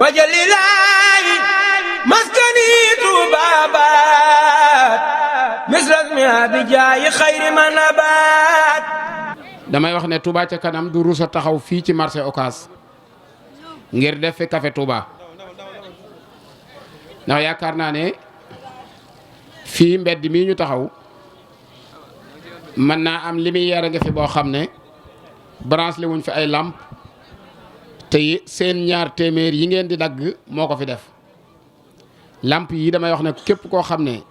wajalilaayi maskani tuubaabaat misrasmi abijaayi xayri manabaat. damay wax ne Touba ca kanam du rusa taxaw fii ci marché Ocass ngir def fi café Touba ndax yaakaar naa ne fii mbedd mii ñu taxaw mën naa am lumière nga fi boo xam ne branche li wuñ fi ay lampe te seen ñaar téeméer yi ngeen di dagg moo ko fi def lamp yi damay wax ne képp koo xam ne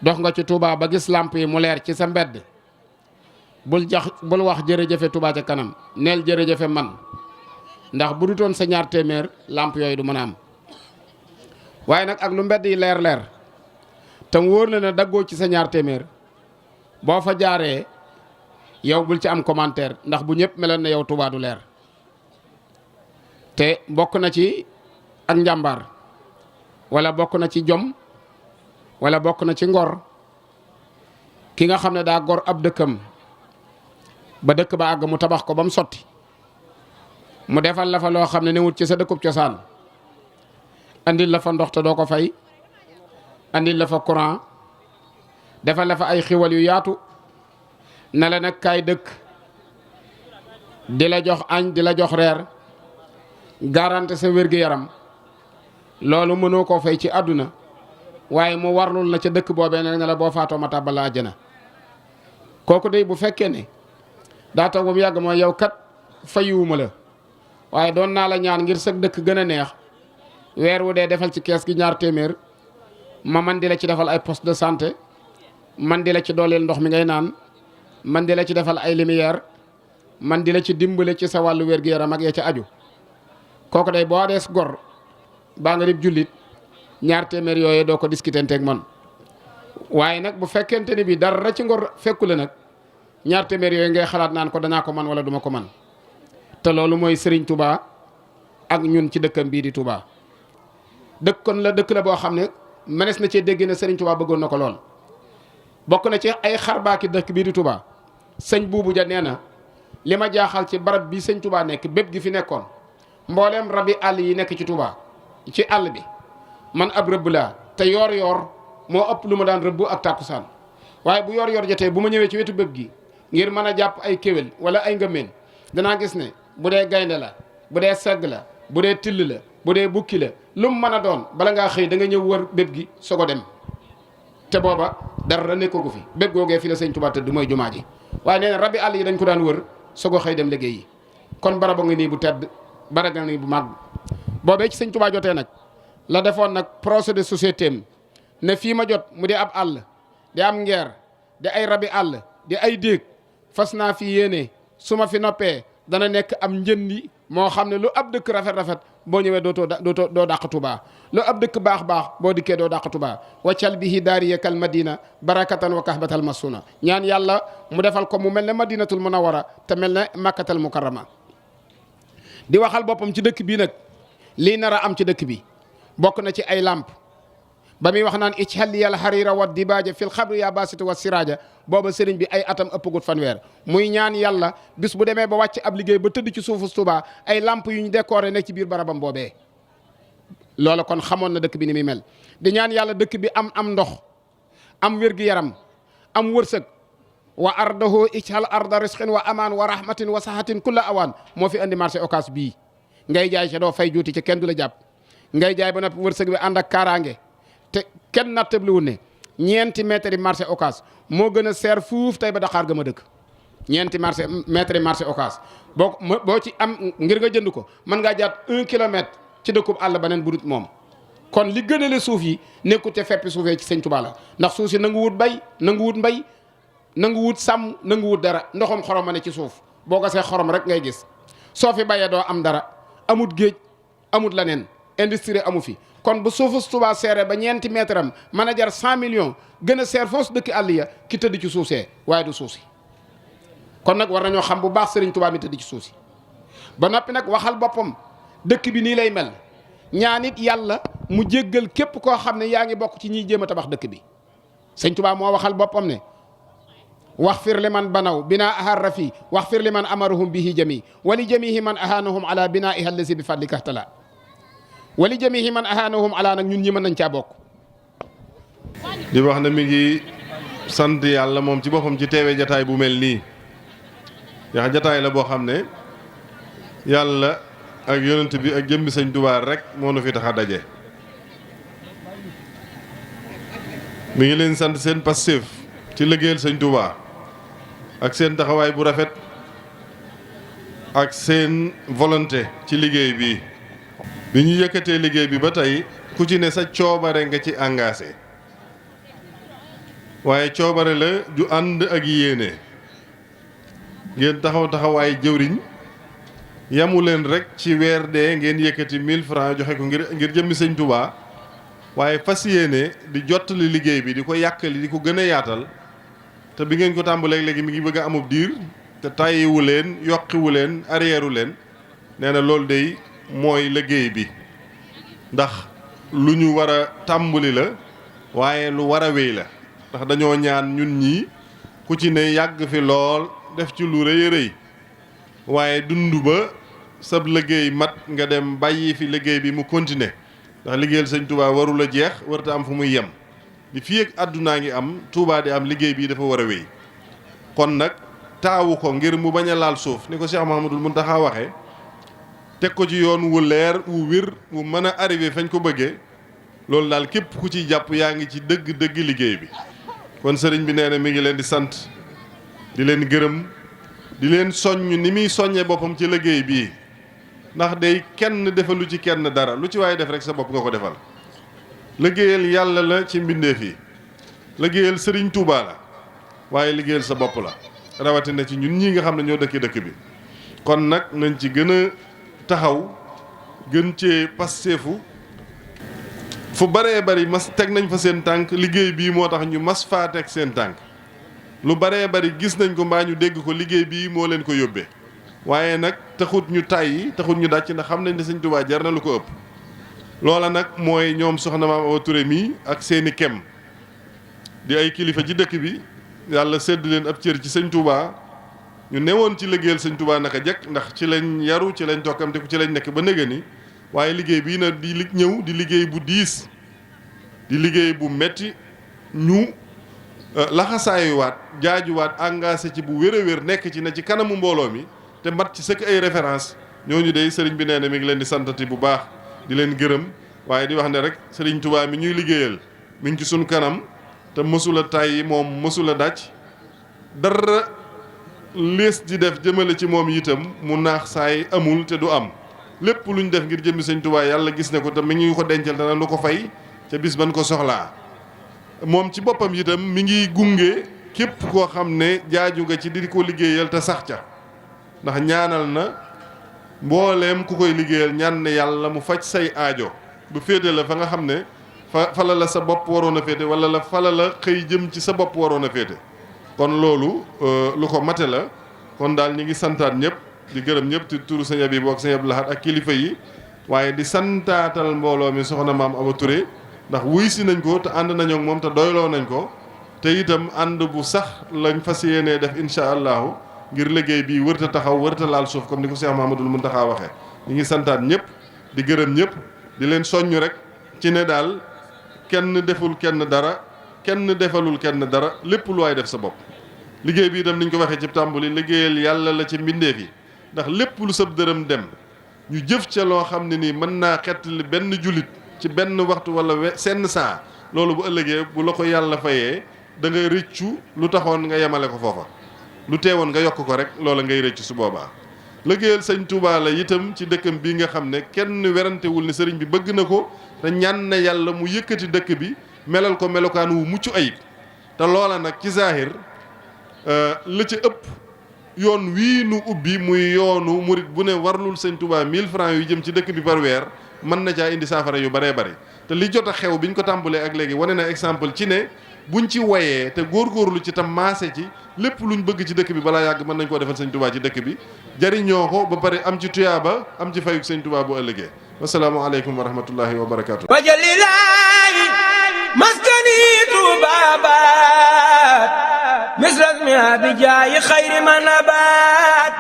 dox nga ci Touba ba gis lamp yi mu leer ci sa mbedd bul wax jërëjëfe Touba ca kanam neel jërëjëfe man ndax bu dutoon sa ñaar téeméer lamp yooyu du mën a am waaye nag ak lu mbedd yi leer tam wóor na ne daggoo ci sa ñaar téeméer boo fa jaaree yow bul ci am commentaire ndax bu ñëpp meloon na yow Touba du leer te bokk na ci ak njàmbaar wala bokk na ci jom wala bokk na ci ngor ki nga xam ne daa gor ab dëkkam ba dëkk ba àgg mu tabax ko ba mu sotti mu defal la fa loo xam ne newut ci sa dëkkub cosaan andil la fa ndox te doo ko fay andil la fa courant defal la fa ay xiwal yu yaatu na la nag kaay dëkk di la jox añ di la jox reer garanti sa wér-gu-yaram loolu mënoo koo fay ci àdduna waaye mu warlul la ca dëkk boobee ne la boo faatoo ma tàbbal la àjjana kooku day bu fekkee ne daa toog ba mu yàgg mooy yow kat fayuwuma la waaye doon naa la ñaan ngir sa dëkk gën a neex weer wu dee defal ci kees gi ñaar téeméer ma man di la ci defal ay poste de santé man di la ci dooleel ndox mi ngay naan man di la ci defal ay lumière man di la ci dimbale ci sa wàllu wér-gu-yaram ak ya ca aju kooku day boo dees gor baa nga dib jullit ñaar téeméer yooyu doo ko discuter ak man waaye nag bu fekkente ni bi dara ci ngor fekku la nag ñaar téeméer yooyu ngay xalaat naan ko danaa ko man wala duma ko man te loolu mooy Serigne Touba ak ñun ci dëkkam bii di Touba dëkk la boo xam ne mënees na cee dégg ne Serigne Touba bëggoon na ko lool bokk na ci ay xarbaaki dëkk bii di Touba sëñ buubu ja nee na li ma jaaxal ci barab bi sëñ Touba nekk bépp gi fi nekkoon mbooleem rabi àll yi nekk ci Touba ci àll bi man ab rëbb laa te yoor moo ëpp lu ma daan rëbb ak tàkkusaan waaye bu yoor jotee bu ma ñëwee ci wetu bépp gi ngir mën a jàpp ay kéwél wala ay ngëmeen danaa gis ne bu dee gaynde la bu dee segg la bu dee till la bu dee bukki la lu mu mën a doon bala ngaa xëy da nga ñëw wër bépp gi soog a dem te booba dara nekkoo ko fi bépp googee fi la sëñ Touba tëdd mooy jumaa ji waaye nee na rabi àll yi dañ ko daan wër soog a xëy dem liggéey yi kon baraba nga nii bu tedd baragal ni bu màgg boobee ci sëñ Touba jotee nag la defoon nag projet de société am ne fii ma jot mu di ab àll di am ngeer di ay rabi àll di ay déeg fas naa fi yéene su ma fi noppee dana nekk am njëndi moo xam ne lu ab dëkk rafet boo ñëwee doo dàq Touba lu ab dëkk baax boo dikkee doo dàq Touba waccal bihi daariyakal madina barakatan wa kahbatal masuna ñaan yàlla mu defal ko mu mel ne madinatul munawwara te mel ne makkatal mukarrama di waxal boppam ci dëkk bii nag lii nar a am ci dëkk bi bokk na ci ay lamp ba muy wax naan ijhaliyal harira wa dibaaja fil xabri ya basitu wa siraja booba sëriñ bi ay atam ëppagut fanweer muy ñaan yàlla bis bu demee ba wàcc ab liggéey ba tëdd ci suufu Touba ay lamp yu ñu décoré nekk ci biir barabam boobee loola kon xamoon na dëkk bi ni muy mel di ñaan yàlla dëkk bi am ndox am wér-gi-yaram am wërsëg wa ardahu ijhal arda risqin wa amaan wa rahmatin wa sahatin kulla awaan moo fi andi marché Ocass bii ngay jaay ca doo fay juuti ci kenn du la jàpp ngay jaay ba noppi wërsëg bi ànd ak kaaraange te kenn nattabliwul ne ñeenti mètres yi marché Ocass moo gën a seer fuuf tey ba Dakar ga ma dëkk ñeenti mètres yi marché Ocass boo ci am ngir nga jënd ko mën ngaa jaat 1 kilomètre ci dëkkub àll beneen budut moom kon li gënale suuf yi nekkut te feppi suufee ci sëñ Touba la ndax suuf si nangu wut bay nangu wut mbay nangu wut sàmm nangu wut dara ndoxam xorom ma ne ci suuf boo gasee xorom rek ngay gis soo fi bayee doo am dara amut géej amut leneen industrie amu fi kon bu suufu Touba seere ba ñeenti mètre am mën a jar 100 millions gën a seer foos dëkk àll ya ki tëdd ci suuf see waaye du suuf si kon nag war nañoo xam bu baax Serigne Touba mi tëdd ci suuf si ba noppi nag waxal boppam dëkk bi nii lay mel ñaanit yàlla mu jéggal képp koo xam ne yaa ngi bokk ci ñiy jéem a tabax dëkk bi Serigne Touba moo waxal boppam ne waxfir liman banaw binaa ahar rafi waxfir liman amarahum bihi jami wali jamihi man ahanahum ala binaiha allazi bi fadlika tala wali jamihi man ahanahum ala nag ñun ñi mën nañ caa bokk. di wax ne mi ngi sant yàlla moom ci boppam ci teewee jataay bu mel nii ndax jataay la boo xam ne yàlla ak yonent bi ak jëmbi sëñ Tuubaa rek moo nu fi tax a daje. mi ngi leen sant seen passif ci liggéeyal sëñ Tuubaa ak seen taxawaay bu rafet ak seen volonté ci liggéey bi. bi ñu yëkkatee liggéey bi ba tey ku ci ne sa coobare nga ci engagé waaye coobare la ju ànd ak yéene ngeen taxawaay jëwriñ yamu leen rek ci weer dee ngeen yëkkati 1000 francs joxe ko ngir jëmmi sëñ Touba waaye fas yéene di jottali liggéey bi di ko yàkkali di ko gën a yaatal te bi ngeen ko tàmbalee léegi mi ngi bëgg a amub diir te tàyyiwu leen yokkiwu leen arrièru leen nee na loolu day mooy liggéey bi ndax lu ñu war a tàmbali la waaye lu war a wéy la ndax dañoo ñaan ñun ñii ku ci ne yàgg fi lool def ci lu rëy a rëy waaye dund ba sab liggéey mat nga dem bàyyi fi liggéey bi mu continuer ndax liggéeyal sëñ Touba warul a jeex warta am fu muy yem di fii ak àddunaa ngi am Touba di am liggéey bii dafa war a wéy kon nag taawu ko ngir mu bañ a laal suuf ni ko Cheikh Mouhamadoul Mountakha waxee teg ko ci yoon wu leer wu wér wu mën a arrivé fañ ko bëggee loolu daal képp ku ciy jàpp yaa ngi ci dëgg-dëgg liggéey bi kon sëriñ bi nee na mi ngi leen di sant di leen gërëm di leen soññ ni muy soññee boppam ci liggéey bii ndax day kenn defalu ci kenn dara lu ci waaye def rek sa bopp nga ko defal liggéeyal yàlla la ci mbindeef yi liggéeyal sëriñ Touba la waaye liggéeyal sa bopp la rawatina ci ñun ñii nga xam ne ñoo dëkk bi kon nag nañ ci gën a taxaw gën cee passeefu fu baree bari mas teg nañ fa seen tànk liggéey bii moo tax ñu mas faa teg seen tànk lu baree bari gis nañ ko mbaa ñu dégg ko liggéey bii moo leen ko yóbbee waaye nag taxut ñu tàyyi taxut ñu dàcc ndax xam nañ ne sëñ Tuubaa jar na lu ko ëpp loola nag mooy ñoom soxna Maam Awa Touré mii ak seeni kem di ay kilifa ci dëkk bi yàlla sedd leen ab cër ci sëñ Tuubaa ñu newoon ci liggéeyal sëñ Touba naka jekk ndax ci lañ yaru ci lañ tokkam te ci lañ nekk ba nëgë ni waaye liggéey bii nag di ñëw di liggéey bu diis di liggéey bu metti ñu laxasaayuwaat jaajuwaat engagé ci bu wér a wér nekk ci ne ci kanamu mbooloo mi te mat ci sëkk ay référence ñooñu dey sëriñ bi nee na mi ngi leen di santati bu baax di leen gërëm waaye di wax ne rek sëriñ Touba mi ñuy liggéeyal mi ngi ci sunu kanam te mësula tàyyi moom mësula dàcc dara lees di def jëmale ci moom itam mu naax saay amul te du am lépp lu ñu def ngir jëmmi sëñ Tuubaa yàlla gis ne ko te mi ngi ko dencal te lu ko fay ca bis ban ko soxlaa moom ci boppam itam mi ngi gunge képp koo xam ne jaaju nga ci di ko liggéeyal te sax ca ndax ñaanal na mbooleem ku koy liggéeyal ñaan ne yàlla mu faj say aajo bu féete la fa nga xam ne fala la sa bopp waroon a féete wala la fala la xëy jëm ci sa bopp waroon a féete kon loolu lu ko mate la kon daal ñi ngi santaat ñëpp di gërëm ñëpp ci turu sëñ Abibu ak sëñ Abdou Lahad ak kilifa yi waaye di santaatal mbooloo mi soxna Maam Awa Touré ndax wuy si nañ ko te ànd nañoo ak moom te doyloo nañ ko te itam ànd bu sax lañ fas yéenee def incha allahu ngir liggéey bi wërta taxaw wërta laal suuf comme ni ko Cheikh Mouhamadoul Mountakha waxee ñi ngi santaat ñëpp di gërëm ñëpp di leen soññ rek ci ne daal kenn deful kenn dara kenn defalul kenn dara lépp lu waay def sa bopp liggéey bi itam niñ ko waxee ci tàmbali liggéeyal yàlla la ci mbindeef yi ndax lépp lu sab dërëm dem ñu jëf ca loo xam ne nii mën naa xettali benn jullit ci benn waxtu wala senn saa loolu bu ëllëgee bu la ko yàlla fayee da nga rëccu lu taxoon nga yemale ko foofa lu teewoon nga yokk ko rek loola ngay rëccu su boobaa liggéeyal sëñ Touba la itam ci dëkkam bii nga xam ne kenn werantewul ne sëriñ bi bëgg na ko te ñaan na yàlla mu yëkkati dëkk bi melal ko melokaan wu mucc ayib te loola nag ci zaahir la ci ëpp yoon wii nu ubbi muy yoonu murit bu ne warlul sëñ Touba 1000 francs yu jëm ci dëkk bi par weer mën na caa indi saafara yu baree bari te li jot a xew biñ ko tàmbalee ak léegi wane na exemple ci ne buñ ci woyee te góorgóorlu ci tam maase ci lépp luñ bëgg ci dëkk bi balaa yàgg mën nañ koo defal sëñ Touba ci dëkk bi jariñoo ko ba pare am ci tuyaaba am ci fayuk sëñ Touba bu ëllëgee wasalaamu aleykum wa rahmatullahi wa barakaatu. wajalilaahi maskani tuubaabaat misras mi abijaayi xayri ma nabaat